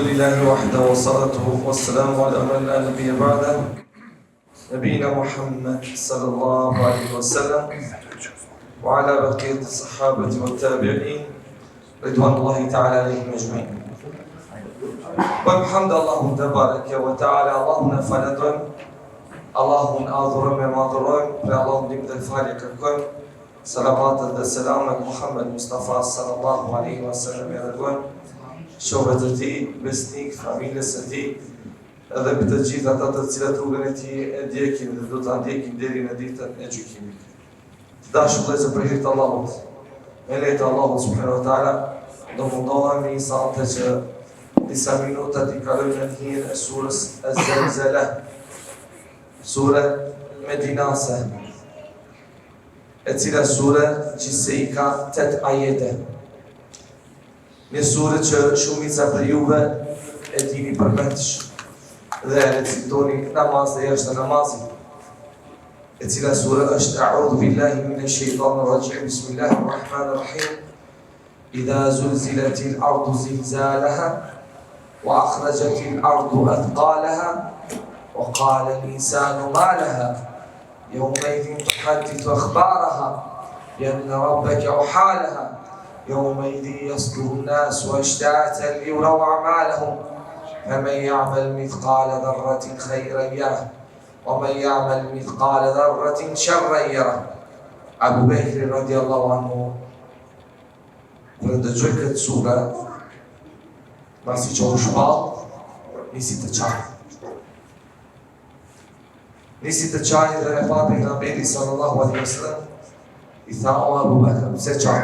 لله وحده والصلاة والسلام على من لا نبي بعده نبينا محمد صلى الله عليه وسلم وعلى بقية الصحابة والتابعين رضوان الله تعالى عليهم أجمعين Bëjmë hamd Allahut tebareke ve teala, Allahun e falënderojmë, Allahun e adhurojmë e madhërojmë, prej Allahut ndihmë dhe falje kërkojmë, salavatet dhe selamet Muhammed Mustafa sallallahu alaihi wasallam ia dërgojmë, shokëve të tij, besnik, familjes së tij, edhe për të gjithë ata të cilët rrugën e tij e ndjekin dhe do ta ndjekin deri në ditën e gjykimit. Të dashur vëllezër për hir të Allahut, me leje të Allahut subhanahu wa taala, do mundohemi sonte që disa minuta t'i kalojmë në hijen e surës Az-Zalzala. Sure Medinase, e cila sure gjithsej i ka 8 ajete. Një sure që shumica prej juve e dini përmendsh dhe e recitoni në namaz dhe jashtë namazit. E cila sure është A'udhu billahi minash shaitanir rajim Bismillahir Rahmanir Rahim Idha zulzilatil ardu zilzalaha wa akhrajatil ardu athqalaha wa qala al insanu ma laha Yawmaidhin tuhaddithu akhbaraha bi anna rabbaka awha laha Yawmaidhin yasduru an-nasu ashtatan liyuraw a'malahum faman ya'mal mithqala dharratin khayran yarah wa man ya'mal mithqala dharratin sharran yarah Abu Bekri radiallahu anhu kur e dëgjoi këtë sure masi që u shpall nisi të qajë Nisi të qajë dhe e pa pejgamberi sallallahu alaihi wasallam i tha o Abu Bekr, pse qan?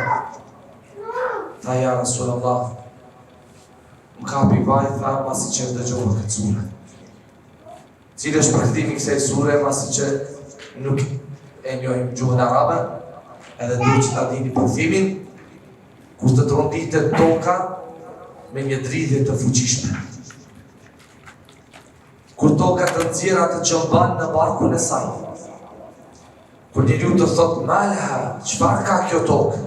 Tha ja Rasulullah, më kapi vaj, tha masi që e dëgjova këtë sure. Cili është përkthimi i kësaj sure masi që nuk e njohim gjuhën arabe, edhe duhet që ta dini përkthimin, kur të tronditet toka me një dridhje të fuqishme. Kur toka të nxjerrë atë që mban në barkun e saj. Kur njeriu të thotë ma leha, çfarë ka kjo tokë?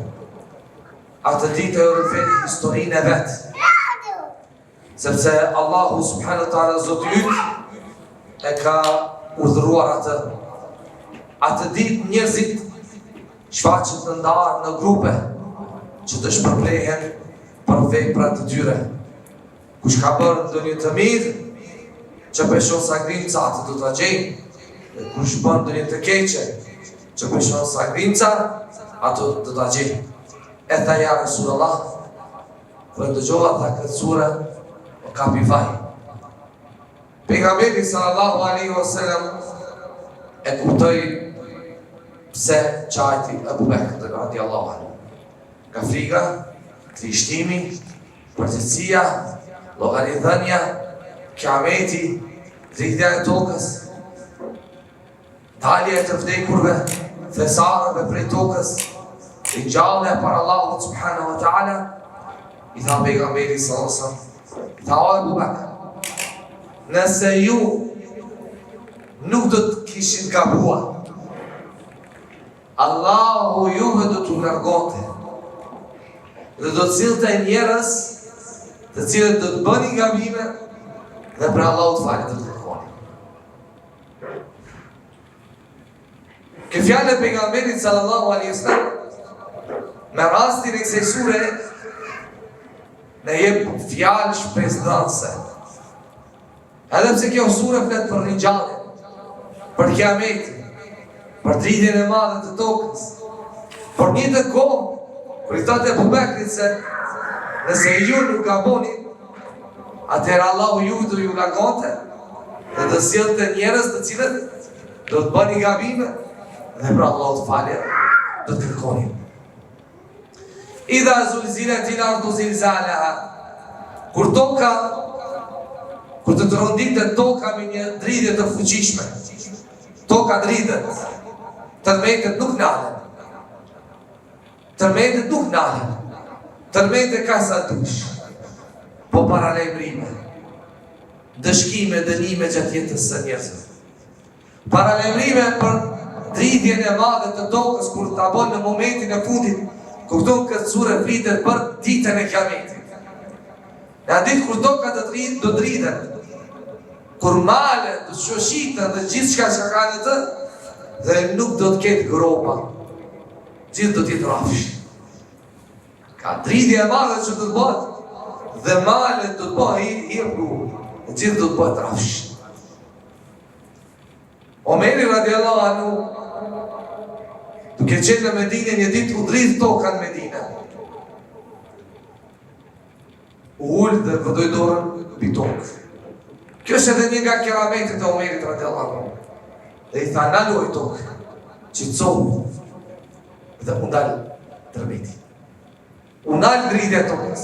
Atë ditë ajo rrëfen historinë e vet. Sepse Allahu subhanahu wa taala Zoti yt e ka urdhëruar atë. Atë ditë njerëzit shfaqen të ndarë në grupe që të shpërblehen për veprat e tyre. Kush ka bërë ndonjë të mirë, që peshon sa grimca, atë do ta gjejë. Dhe kush bën ndonjë të keqe, që peshon sa grimca, atë do ta gjejë. E tha ja Resulullah, kur e dëgjova tha këtë sure, më kapi vaj. Pejgamberi sallallahu alaihi wasallam e kuptoi pse qajti Abu Bekr radiallahu anhu. Nga frika, trishtimi, Përgjegjësia, llogaridhënia, kiameti, dridhja e tokës, dalja e të vdekurve, thesareve prej tokës, ringjallja para Allahut subhanahu wa ta'ala, i tha pejgamberi sallallahu alaihi wasallam, i tha o Ebu Bekr, nëse ju nuk do të kishit gabuar, Allahu juve do t'ju largonte dhe do të sillte njerëz të cilët do të bënin gabime dhe prej Allahut falje do të kërkonin. Kjo fjalë e pejgamberit sallallahu alaihi wasallam me rastin e kësaj sure na jep fjalë shpresëdhënëse. Edhe pse kjo sure flet për ringjalljen, për kiametin, për dridhjen e madhe të tokës, por në njëjtën kohë, kur i thotë Ebu Bekrit se nëse ju nuk gaboni, atëherë Allahu ju do ju largonte dhe do sillte njerëz të cilët do të bënin gabime dhe prej Allahut falje do të kërkonin. Idha zulziletil ardu zilzaleha Kur toka Kur të tronditet toka me një dridhje të fuqishme Toka dridhet Tërmetet nuk nalen Tërmetet nuk nalen Tërmete ka sa dush Po paralajmërime Ndëshkime, dënime gjatë jetës së njerëzve Paralajmërime për dridhjen e madhe të tokës kur ta bën në momentin e fundit, kupton këtë sure flitet për ditën e kiametit. Në atë ditë kur toka do të do dridhet, kur malet do të shoshiten dhe gjithçka që ka në të, dhe nuk do të ketë gropa. Gjithë do të jetë rrafsh. Ka dridhje e madhe që do të bëhet dhe malet do të bëhen hir, dhe gjithë do të bëhet rrafsh. Omeri radiallahu anhu duke qenë në Medine një ditë u dridh toka në Medine. U ul dhe vëndoi dorën mbi tokë. Kjo është edhe një nga kerametet e Omerit radiallahu anhu. Dhe i tha nalu oj tokë, qetësohu dhe u ndal tërmeti. U nal dridhja e tokës.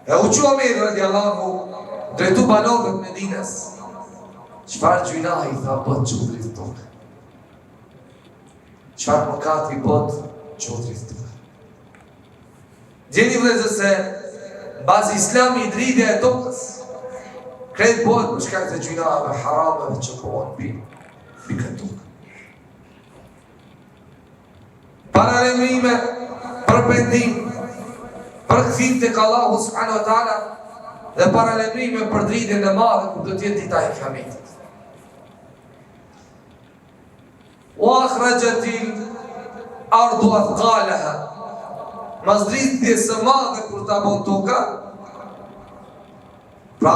E u çu Omeri radiallahu anhu drejtu banorëve të Medines. Çfarë gjynahi tha bëtë që u dridh toka? Çfarë mëkati bëtë që u dridh toka? Dijeni vëllezër se mbas islamit dridhja e tokës krejt bëhet për shkak të gjynaheve harameve që bëhen mbi mbi këtë tokë. Paralajmërime për pendim, për kthim tek Allahu subhanahu wa taala dhe paralajmërime për dridhjen e madhe kur do të jetë dita e Kiametit. Wa akhrajatil ardu athqalaha. Mas dridhjes së madhe kur ta bon toka, pra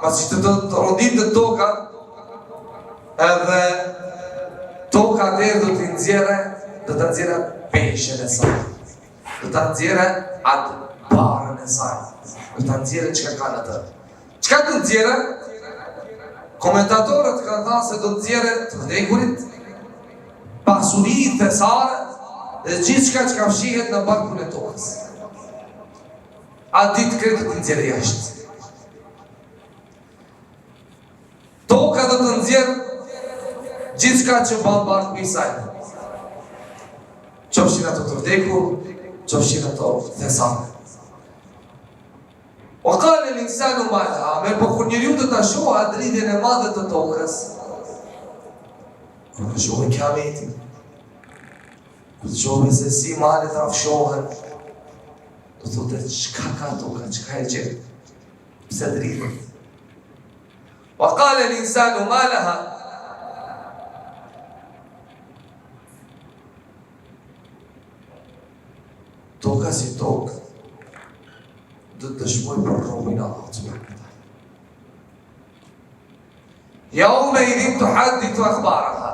masi të të të toka, edhe toka atëherë do të nxjerrë, do të nxjerrë peshën e saj. Do të nxjerrë atë barrën e saj. Do të nxjerrë çka ka në të. Çka do të nxjerrë? Komentatorët kanë thënë se do të nxjerrë të vdekurit, pasuritë, thesaret dhe gjithçka çka fshihet në barkun e tokës. Atë ditë krejt do të nxjerrë jashtë. Toka do të nxjerrë gjithçka që ban barku i saj. Qofshin ato të vdekur, qofshin ato thesare. Wa kale el insanu ma leha, mirëpo kur njeriu do ta shohë atë dridhjen e madhe të tokës, kur të shohë kiametin, kur të shohë se si malet rrafshohen, do thotë çka ka toka, çka e gjen, pse dridhet. Wa kale el insanu ma leha, Toka si tokë do të dëshmojë për robin e Allahut subhanahu wa taala. Jaume idhin tuhaddithu akhbaraha.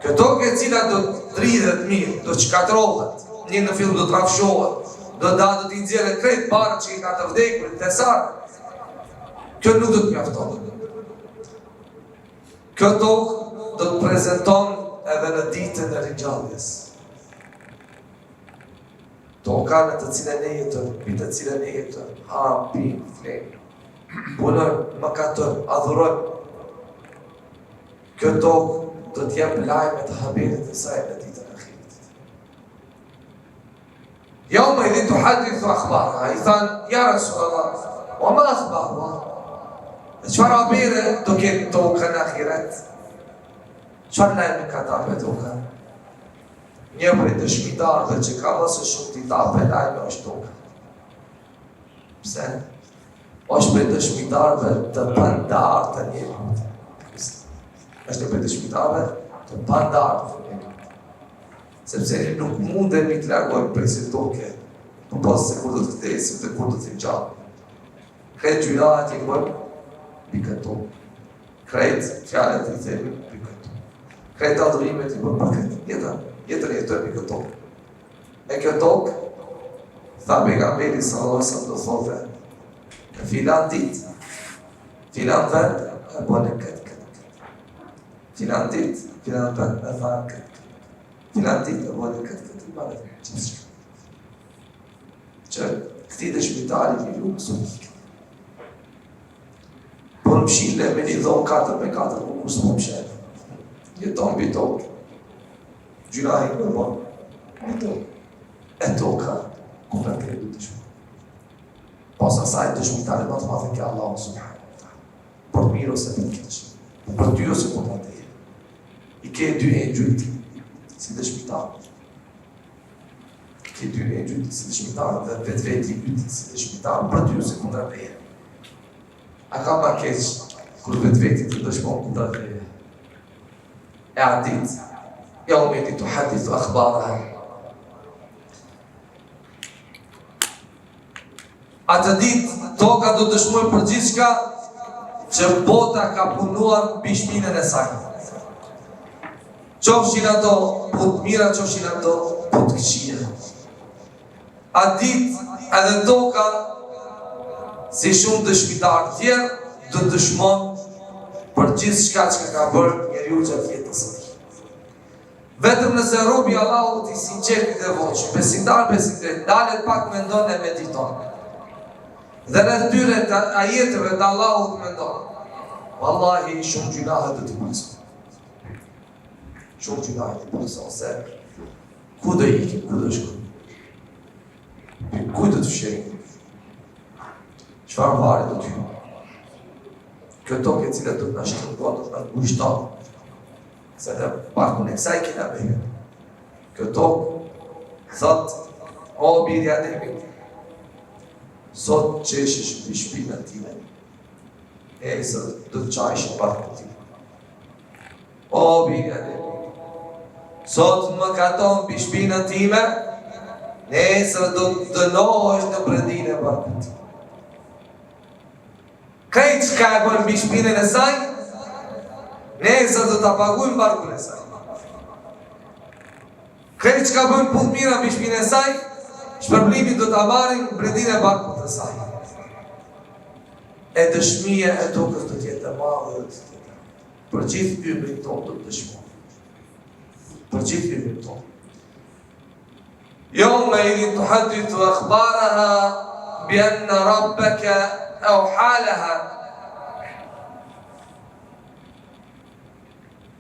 Kjo tokë e cila do të dridhet mirë, do të shkatërrohet, një në fillim do të rrafshohet, do të do t'i nxjerrë krejt barrën që i ka të vdekurit, thesaret. Kjo nuk do të mjafton. Kjo tokë do të prezenton edhe në ditën e ringjalljes. Toka në të cilën ne jetojmë, mbi të cilën ne jetojmë, hamë, pimë, flemë, punojmë, mëkatojmë, adhurojmë. Kjo tokë do të jep lajmet haberet e saj në ditën e ahiretit. Jaume idhin tuhaddithu akhbaraha, i thanë, ja Rasulullah, wa ma akhbaruha? Dhe çfarë habere do ketë toka në ahiret? Çfarë lajme ka ta jep toka? Një prej dëshmitarëve që ka më së shumti të jape lajme është toka. Pse? Është prej dëshmitarëve të pandarë të njeriut. Është një prej dëshmitarëve të pandarë të njeriut. Sepse ne nuk mundemi të largojmë prej kësaj toke, përpos se kur do të vdesim dhe kur do të ringjallemi. Krejt gjynahet i bëjmë mbi këtë tokë. Krejt fjalët i themi mbi këtë tokë. Krejt adhurimet i bëjmë për këtë. Jetën, jetën e jetojmë mbi këtë tokë. E kjo tokë, tha pejgamberi sallallahu alaihi wasallam do thotë, në filan ditë, filan vend, e bënë këtë, këtë, këtë. Filan ditë, filan vend, e thanë këtë, këtë. Filan ditë, e bënë këtë, këtë, këtë, gjithçka. Që këtij dëshmitari njeriu s'u ikë. Po në mshile me një dhomë 4 me 4, po kur s'po mshel. Jeton mbi tokë. Gjynahin e bon mbi tokë. E toka, ku ka të do të shkojë. Pas asaj dëshmitarin më të madh e ke Allahu subhanahu wa taala. Për të mirë ose për të keq. Për ty ose për të teje. I ke dy engjujt si dëshmitar. Ke ty engjujt si dëshmitar dhe vetveti yt si dëshmitar për ty ose kundra teje. A ka ma keq kur vetveti të dëshmon kundra teje? E atë ditë, jeumeidhin tuhaddithu akhbaraha. Atë ditë, toka do të dëshmojë për gjithçka që bota ka punuar mbi shpinën e saj. Qofshin ato punë të mira, qofshin ato punë të këqija. Atë ditë edhe toka si shumë dëshmitarë të tjerë do të dëshmon për gjithçka që ka bërë njeriu gjatë jetës së tij. Vetëm nëse robi i Allahut i sinqertë i devotshëm, besimtar besimdrejtë, ndalet pak mendon e mediton. Dhe rreth këtyre të ajeteve të Allahut mendon. Wallahi shumë gjynahe do t'i pakson. Shumë gjynahe do t'i pakson se ku do ikim, ku do shkojmë? Ku do të fshehemi? Çfarë varri do të hyjmë? Kjo tokë e cila do të na shtrëngon, do të na ngushton, Se në barkun e kësaj kena me hy. Kjo tokë, thot, o bir i Ademit, sot qeshesh mbi shpinën time, nesër do të qajsh në barkun tim. O bir i Ademit, sot mëkaton mbi shpinën time, nesër do të dënohesh në brendinë e barkut tim. Krejt çka e bën mbi shpinën e saj, nesër do ta paguajmë barkun e saj. Krejt çka bën punë të mira mbi shpinën e saj, shpërblimin do ta marrim brendinë e barkut të saj. E dëshmia e tokës do të jetë e madhe dhe të jetë. Për gjithë ymrin tonë do të dëshmojë. Për gjithë ymrin tonë. Jeumeidhin tuhaddithu akhbaraha bi enne rabbeke euha leha.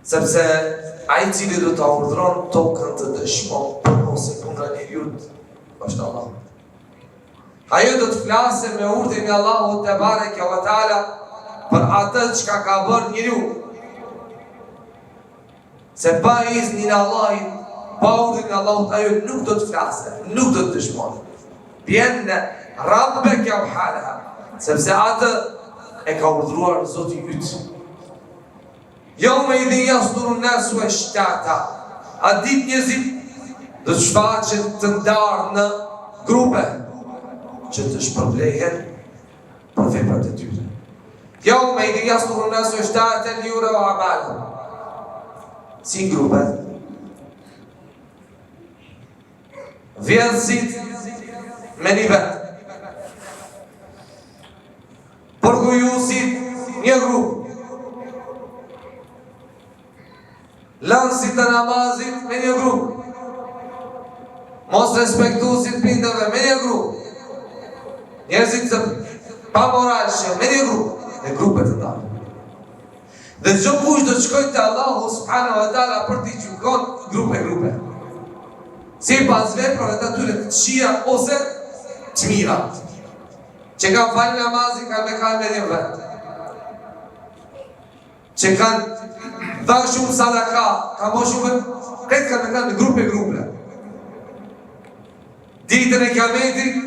Sepse ai i cili do ta urdhëron tokën të dëshmon për ose kundra njeriut, është Allah. Ajo do të flasë me urdhrin e Allahut tebareke ve teala për atë çka ka bërë njeriu. Se pa iznin e Allahit, pa urdhrin e Allahut, ajo nuk do të flasë, nuk do të dëshmojë. Bi enne rabbeke euha leha, sepse atë e ka urdhëruar Zoti yt. Jeumeidhin jasdurun nasu eshtata, atë ditë njerëzit do të shfaqen të ndarë në grupe, që të shpërblehen për veprat e tyre. Jeumeidhin jasdurun nasu eshtaten li jureu amalehum. Si grupe? Vjedhësit me një vend. Përgojusit një grup. Lënësit e namazit me një grup. Mosrespektuesit prindërve me një grup. Njerëzit të pamoralshëm me një grup. Në grupe të ndarë. Dhe çdokush do të shkojë te Allahu subhanahu wa taala për t'i gjykon grupe grupe. Sipas veprave të tyre të këqija ose të mira. Që kanë falë namazin, kanë me kanë me një vend. Që kanë dhanë shumë sadaka, kanë bo shumë, krejt kanë me kanë në grupe grupe. Ditën e kiametit,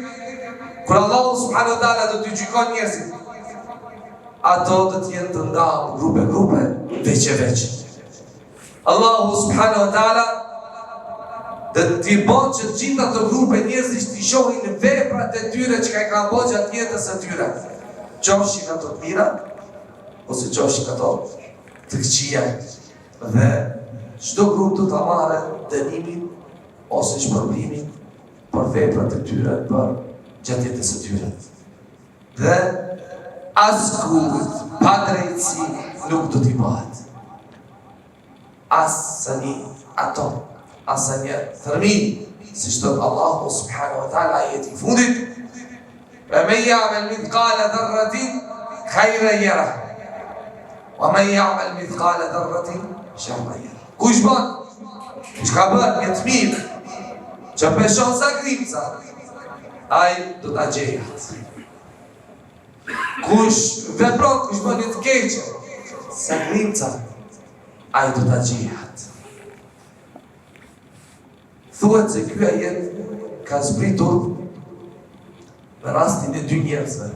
kur Allahu subhanahu wa taala do t'i gjykon njerëzit, ato do të jenë të ndarë grupe grupe, veç e veç. Allahu subhanahu wa taala do t'i bon që të gjitha ato grupe njerëzish t'i shohin veprat e tyre çka i kanë bërë gjatë jetës së tyre. Qofshin ato të mira, ose qofshin ato të këqija dhe çdo grup do ta marrë dënimin ose shpërblimin për veprat e tyre për gjatë jetës së tyre. Dhe askujt padrejtësi nuk do t'i bëhet. As sa një atom, as sa një thërmi, siç thotë Allahu subhanahu wa ta'ala ajeti i fundit, Fe men ja'mel mithkale dherratin, khajren jerah. Wa men ja'mel mithkale dherratin, sherren jerah. Kush bën? Çka bën një të mirë, që peshon sa grimca, ai do ta gjejë atë. Kush vepron, kush bën një të keqe, sa grimca, ai do ta gjejë atë. Thuhet se ky ajet. ka zbritur me rastin e dy njerëzve,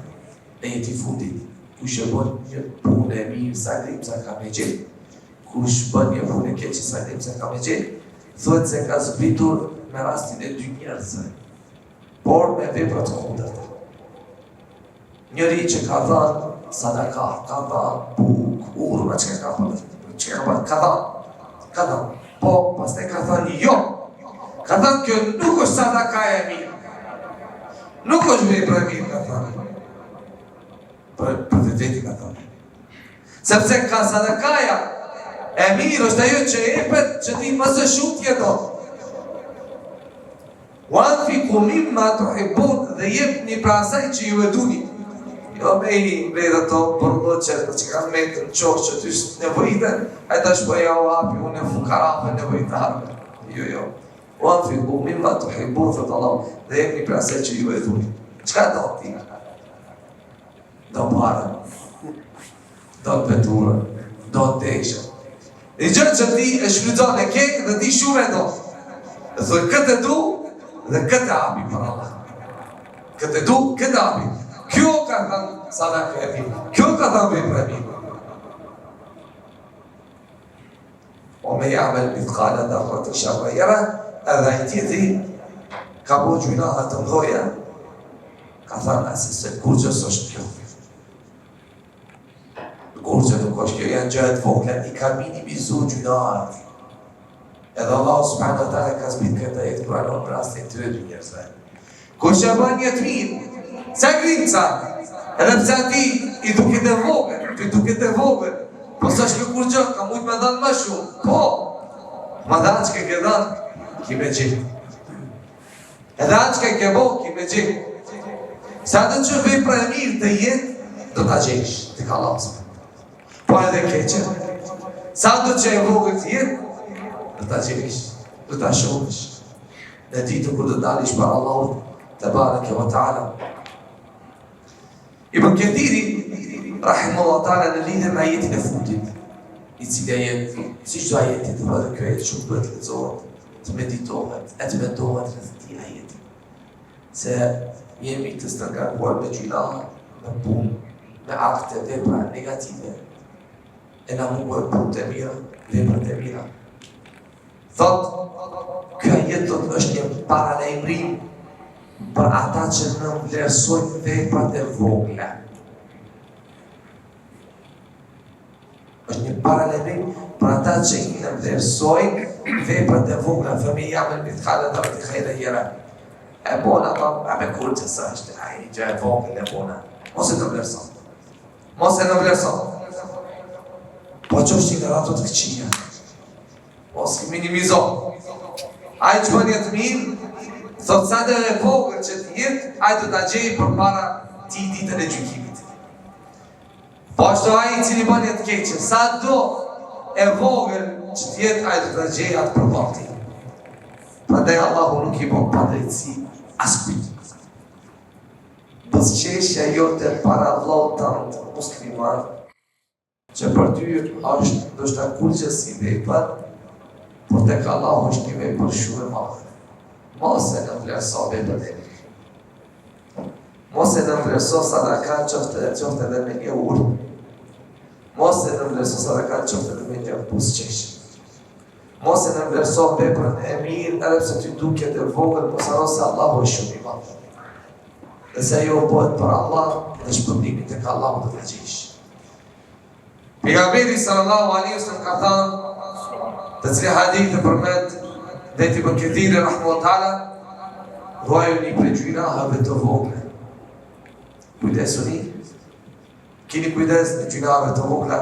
ajeti i fundit, kush e bën një punë e mirë, sa grimca ka me gjetë, kush bën një punë e keqe, sa grimca ka me gjetë, thuhet se ka zbritur me rastin e dy njerëzve, por me vepra të kundërta. Njëri që ka dhënë sadaka, ka dhënë bukë, hurma, çka ka dhënë, çka ka dhënë, ka dhënë, ka dhënë. Po, pastaj ka thënë jo. Ka thënë kjo nuk është sadaka e mirë. Nuk është vepra e mirë, ka thënë. Për, për vetveti ka thënë. Sepse ka sadakaja e mirë është ajo që jepet që ti më së shumti e do. Wa anfiku mimma tuhibbun dhe jepni prej asaj që ju e duni. Jo me i mbledh ato bërllëqet që kanë metë në qoshe që ty s'nevojiten, e tash po ja u hapi unë fukarave nevojtarëve. Jo, jo. Wa anfiku mimma tuhibbun, thotë Allahu, dhe jepni prej asaj që ju e duni. Çka do ti? Do pare. Do veturë, do tesha. Një gjë që ti e shfrytëzon e ke dhe ti shumë e do. Dhe thoj këtë e du dhe këtë e hapi për Allah. Këtë e du, këtë e hapi. Kjo ka thënë sadaka e mirë. Kjo ka thënë vepra e mirë. Wa men ja'mel mithkale dherratin sherren jereh, edhe ai tjetri ka bo gjynahe të mdhoja, ka thënë asi se kurgjë s'është kjo. Kurgjë nuk është kjo, janë gjëra të vogla, i ka minimizu gjynahet. Edhe Allahu subhanahu wa taala ka zbrit këtë ajet kuranor për rastin e këtyre dy njerëzve. Kush e bën një të mirë, sa grimca, edhe pse atij i duket e vogël, ty duket e vogël, po s'është kjo kurgjë, kam mujt me dhanë më shumë, po, ma dhe atë që ke dhanë, ki me gjetë. Edhe atë që ke bo, ki me gjetë. Sado që vepra e mirë të jetë, do ta gjesh, tek Allahu. Po edhe keqe. Sado që e vogël të jetë, do ta gjesh, do ta shohësh. Në ditën kur do dalish para Allahut, tebareke ve teala. Ibn Kethiri, rahimullah ta'ala, në lidhje me ajetin e fundit, i cili ajet, si çdo ajet tjetër, edhe ky ajet shumë duhet të lexohet, të meditohet, e të mendohet rreth këtij ajeti. Se jemi të stërngarkuar me gjynahe, me punë, me akte, vepra negative, e na mungojnë punët e mira, veprat e mira. Thot, ky ajet thot është një paralajmërim për ata që nënvlerësojnë veprat e vogla. Është një paralajmërim për ata që i nënvlerësojnë veprat e vogla, fe men jamel mithkale dherratin hajren jereh. E bona, pa, a me kurgjë s'është, ai gjë e vogël e bona. Mos e nënvlerëso. Mos e nënvlerëso. Po qofshin edhe ato të këqija. Mos i minimizo. Ai që bën një të mirë, thot sado e vogël që të jetë, ai do ta gjejë përpara tij ditën e gjykimit. Po ashtu ai i cili bën një të keqe, sado e vogël që të jetë, ai do ta gjejë atë përballë tij. Prandaj Allahu nuk i bën padrejtësi askujt. Buzëqeshja jote para vllaut tënd musliman, që për ty është ndoshta kurgjë si vepër, por tek Allahu është një vepër shumë e madhe. Mos e nënvlerëso veprën e mirë. Mos e nënvlerëso sadaka qoftë qoftë edhe me një hurmë. Mos e nënvlerëso sadaka qoftë edhe me një buzëqeshje. Mos e nënvlerëso veprën e mirë edhe pse ty duket e vogël, mos harro se Allahu është shumë i madh. Dhe se ajo bëhet për Allah dhe shpërblimin tek Allahu do ta gjesh. Pejgamberi sallallahu alaihi wasallam ka thënë, të cilin hadith e përmend vetë Ibn Kethiri rahimehullahu teala, ruajuni prej gjynaheve të vogla. Kujdesuni Kini kujdes prej gjynaheve të vogla,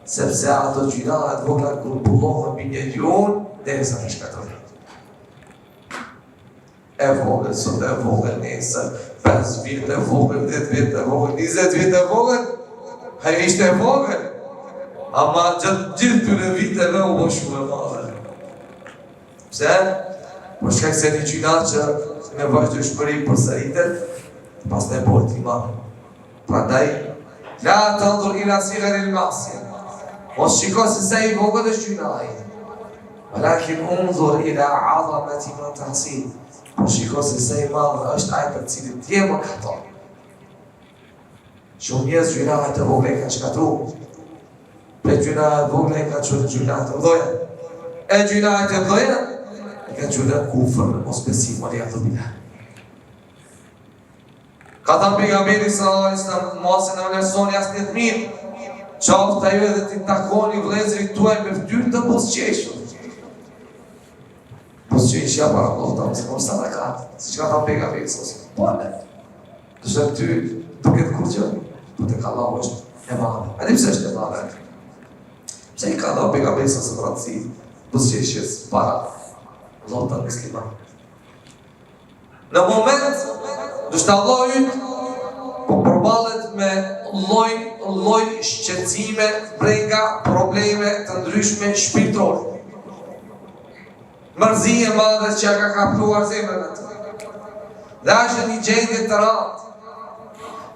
sepse ato gjynahe të vogla grumbullohen mbi njeriun derisa të shkatërrohet. E vogël, sot e vogël, nesër, 5 vjet e vogël, 10 vjet e vogël, 20 vjet e vogël, ajo ishte e vogël, ama gjatë gjithë këtyre viteve u bo shumë e madhe. Pse? Për shkak se një gjynah që me vazhdueshmëri përsëritet, pastaj bëhet i madh. Prandaj, la tendhur ila sigaril masije. Mos shiko se sa i vogël është gjynahi. Walakin undhur ila azamati ma ta'si. Po shiko se sa i madh është ai për të cilin ti mëkaton. Shumë njerëz gjynahet e vogla i kanë shkatru. Prej gjynaheve të vogla i kanë çu në gjynahe të mdhoja. E gjynahet e mdhoja i kanë çu në kufër, në mosbesim, ue ijadhu bilah. Ka thënë pejgamberi sallallahu alaihi wasallam, mos e nënvlerësoni asnjë të mirë, qoftë ajo edhe t'i takoni vëllezërit tuaj me fytyrë të buzëqeshur. Buzëqeshja para Allahut ta mos sadaka, siç ka thënë pejgamberi sallallahu alaihi wasallam. Po ne. Do të ty duket kurrgjë, po tek Allahu është e madhe. A di pse është e madhe? Pse i ka dhënë pejgamberi sallallahu alaihi wasallam rëndësi buzëqeshjes para Allahut të musliman? Në moment, ndoshta vllai yt, po përballet me lloj, lloj shqetësime, brenga, probleme të ndryshme shpirtërore. Mërzi e madhe që ka kapluar zemrën e tij. Dhe është në një gjendje të randë.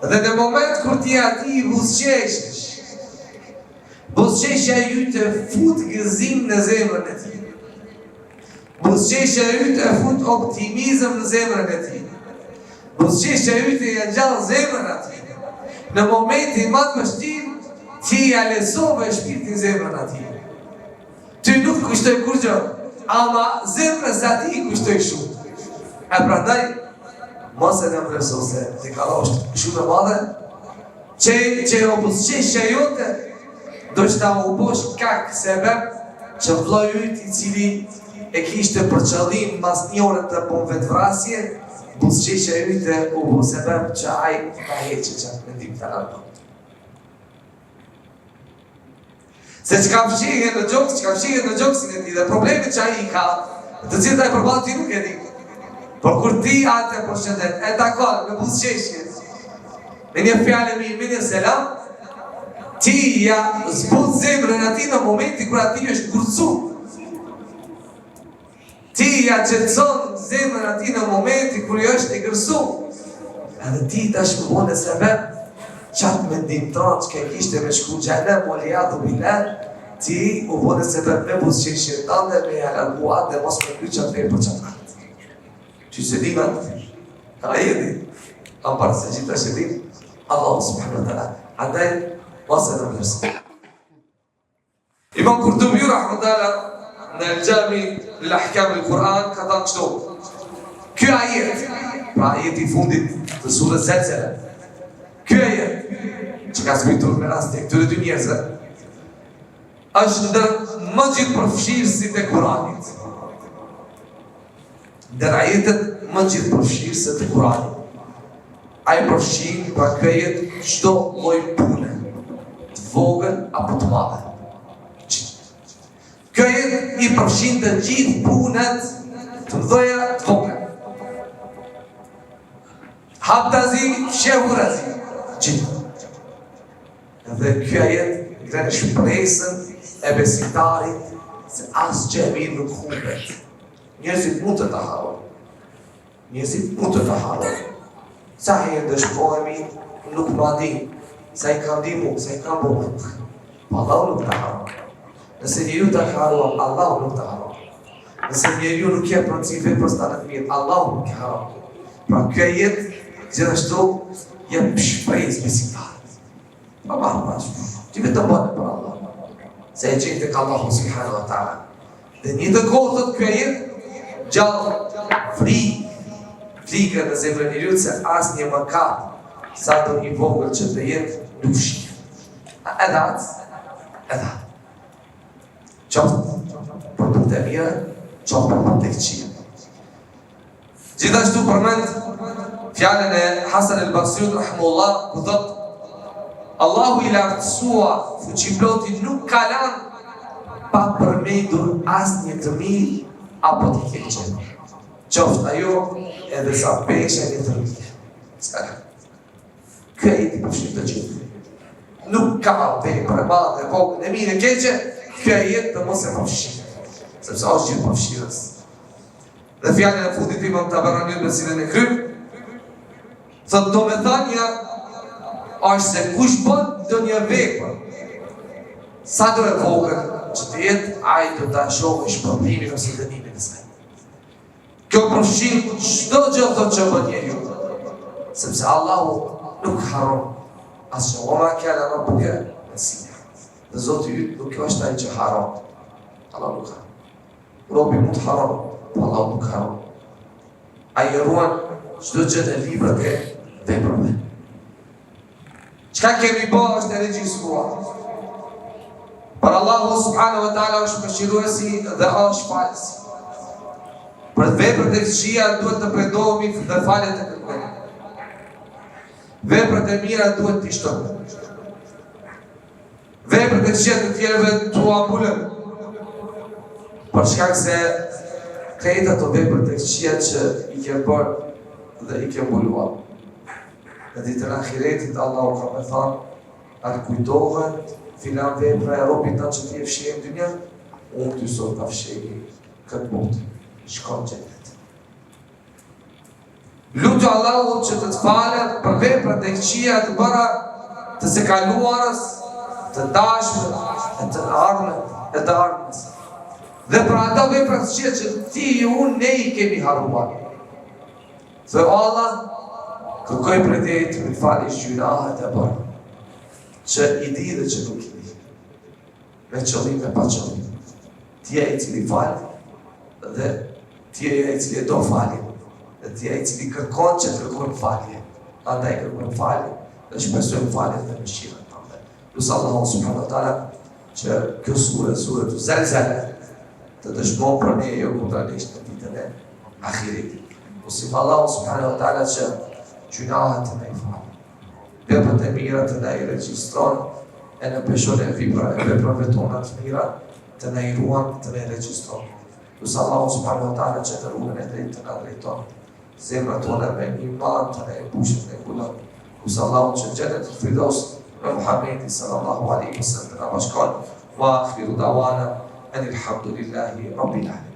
Dhe në moment kur ti atij i buzëqeshesh, buzëqeshja jote fut gëzim në zemrën e tij. Buzëqeshja yte e fut optimizëm në zemrën e tij. Buzëqeshja yte ia ngjall zemrën atij. Në momentin më të vështirë, ti ia lehtësove shpirtin zemrën atij. Ty nuk të kushtoi kurgjë, ama zemrës atij i kushtoi shumë. E prandaj, mos e nënvlerëso se tek Allahu është shumë e madhe, që, që o buzëqeshja jote, Ndoshta u bo shkak sebep që vllai yt i cili e kishte për qëllim mas një ore të bon vetëvrasje, buzëqeshja yte u bo sebep që ai ta heqë qat mendim ta largon. Se çka fshihet në gjoks, çka fshihet në gjoksin e tij dhe problemet që ai i ka, të cilat ai përballet ti nuk e di. Por kur ti atë e përshëndet, e takon me buzëqeshje, Me një fjalë e mirë, me një selam, ti ja zbut zemrën atij në momentin kur atij është ngurtësu. Ti ja qetëson zemrën atij në momentin kur i është egërsu. Edhe ti tash u bone sebep, qat mendim tand që kishte me shku xhehenem, ue ijadhu bilah, ti u bone sebep me buzëqeshjen tande, me ja largu atë dhe mos me kry qat vepër qat atë. Që s'e dim atë, ai e di, ama para së gjithash e din, Allahu subhanahu wa taala. Andaj, mos e nënvlerëso. Imam Kurtubiu rahmetullah në El Xhami li Ahkam el Kur'an ka thënë kështu. Ky ajet, pra ajeti i fundit të surës Zelzele. Ky ajet që ka zbritur me rastin e këtyre dy njerëzve, është ndër më gjithëpërfshirësit e Kuranit. Ndër ajetet më gjithëpërfshirëse të Kuranit. Ai përfshin pra ky ajet çdo lloj pune, të vogël apo të madhe. Ky ajet i përfshin të gjithë punët të mëdha të vogla. Haptazi, fshehurazi, gjithë. Dhe ky ajet ngre shpresën e besimtarit se asgjë e mirë nuk humbet. Njerëzit mund të ta harrojnë. Njerëzit mund të ta harrojnë. Sa herë dëshmohemi, nuk ma din, sa i kam ndihmu, sa i kam bo. Po Allahu nuk ta harron. Nëse njeriu ta ka harruar, Allahu nuk ta harron. Nëse njeriu nuk jep rëndësi veprës tande të mirë, Allahu nuk e harron. Pra ky ajet gjithashtu jep shpresë besimtarit. Pa marrë pas, ti vetëm bëne për Allah. Se e gjen tek Allahu subhanahu wa ta'ala. Dhe në njëjtën kohë thotë ky ajet, ngjall frikë, frikën në zemrën e njeriut se asnjë mëkat, sado i vogël që të jetë, nuk fshihet. Edhe atë, edhe atë. Qoftë për punët e mira, qoftë për punët e këqija. Gjithashtu përmend fjalën e Hasan el Basriut rahimullah ku thot Allahu i lartësuar fuqiploti nuk ka lanë pa përmendur asnjë të mirë apo të keqe. Qoftë ajo edhe sa pesha e një thërrmije. S'ka lanë. Ky ajet i përfshin të gjithë. Nuk ka vepër e madhe, e vogël, e mirë, e keqe, ky ajet të mos e përfshin. Sepse është gjithëpërfshirës. Dhe fjalën e fundit Imam Tabaraniut me cilën e kryjmë, thot domethënia është se kush bën ndonjë vepër, sado e vogël që të jetë, ai do ta shohë shpërblimin ose dënimin e saj. Kjo përfshin çdo gjë thotë që bën njeriu. Sepse Allahu nuk harron asgjë. Wa ma kana rabbuka nasiya. Dhe Zoti yt nuk është ai që harron. Allahu nuk harron. Robi mund të harron, po Allahu nuk harron. Ai e ruan çdo gjë në librat e veprave. Çka kemi bo është e regjistruar. Por Allahu subhanahu wa taala është mëshiruesi dhe është falësi. Për veprat e këqija duhet të pendohemi dhe falje të kërkojmë. Veprat e mira duhet t'i shtojmë. Veprat e këqija të tjerëve t'ua mbulojmë. Për shkak se krejt ato veprat e këqija që i ke bërë dhe i ke mbuluar. Në ditën e ahiretit Allahu ka me thanë, a të kujtohet filan vepra e robit tand që ti e fshehe në dynja, unë ty sot ta fshehi këtë botë, shko në xhenet. Lute Allahun që të të falë për veprat e këqija të bëra të së kaluarës, të tashme, e të ardhme, e të ardhmes. Dhe për ato vepra të këqija që ti e unë ne i kemi harruar. Thuaj o Allah, kërkoj prej teje të më falësh gjynahet e bërë, që i di dhe që nuk i di, me qëllim dhe pa qëllim. Ti je ai i cili fal dhe ti je ai i cili e do faljen dhe ti je ai i cili kërkon që kërkon falje. Andaj kërkojmë falje dhe shpresojmë faljen dhe mëshirën tënde. Lus Allahun subhanahu wa taala që kjo sure, suretu Zelzele, të dëshmon për ne jo kundra nesh në ditën e ahiretit. Lusim Allahun subhanahu wa taala që gjynahet të na i falë. Veprat e mira të na i regjistron e në peshën e vepra, e veprave tona të mira të na i ruan, të na i regjistron. Lus Allahun subhanahu wa taala që në rrugën e drejtë të na drejton. Zemrat tona me iman të na i mbushin dhe mbulon. Lus Allahun që në xhenetul Firdaus me Muhammedin sallallahu alaihi wasallam të na bashkon. Wa akhiru dawana anil hamdulillahi rabbil alamin.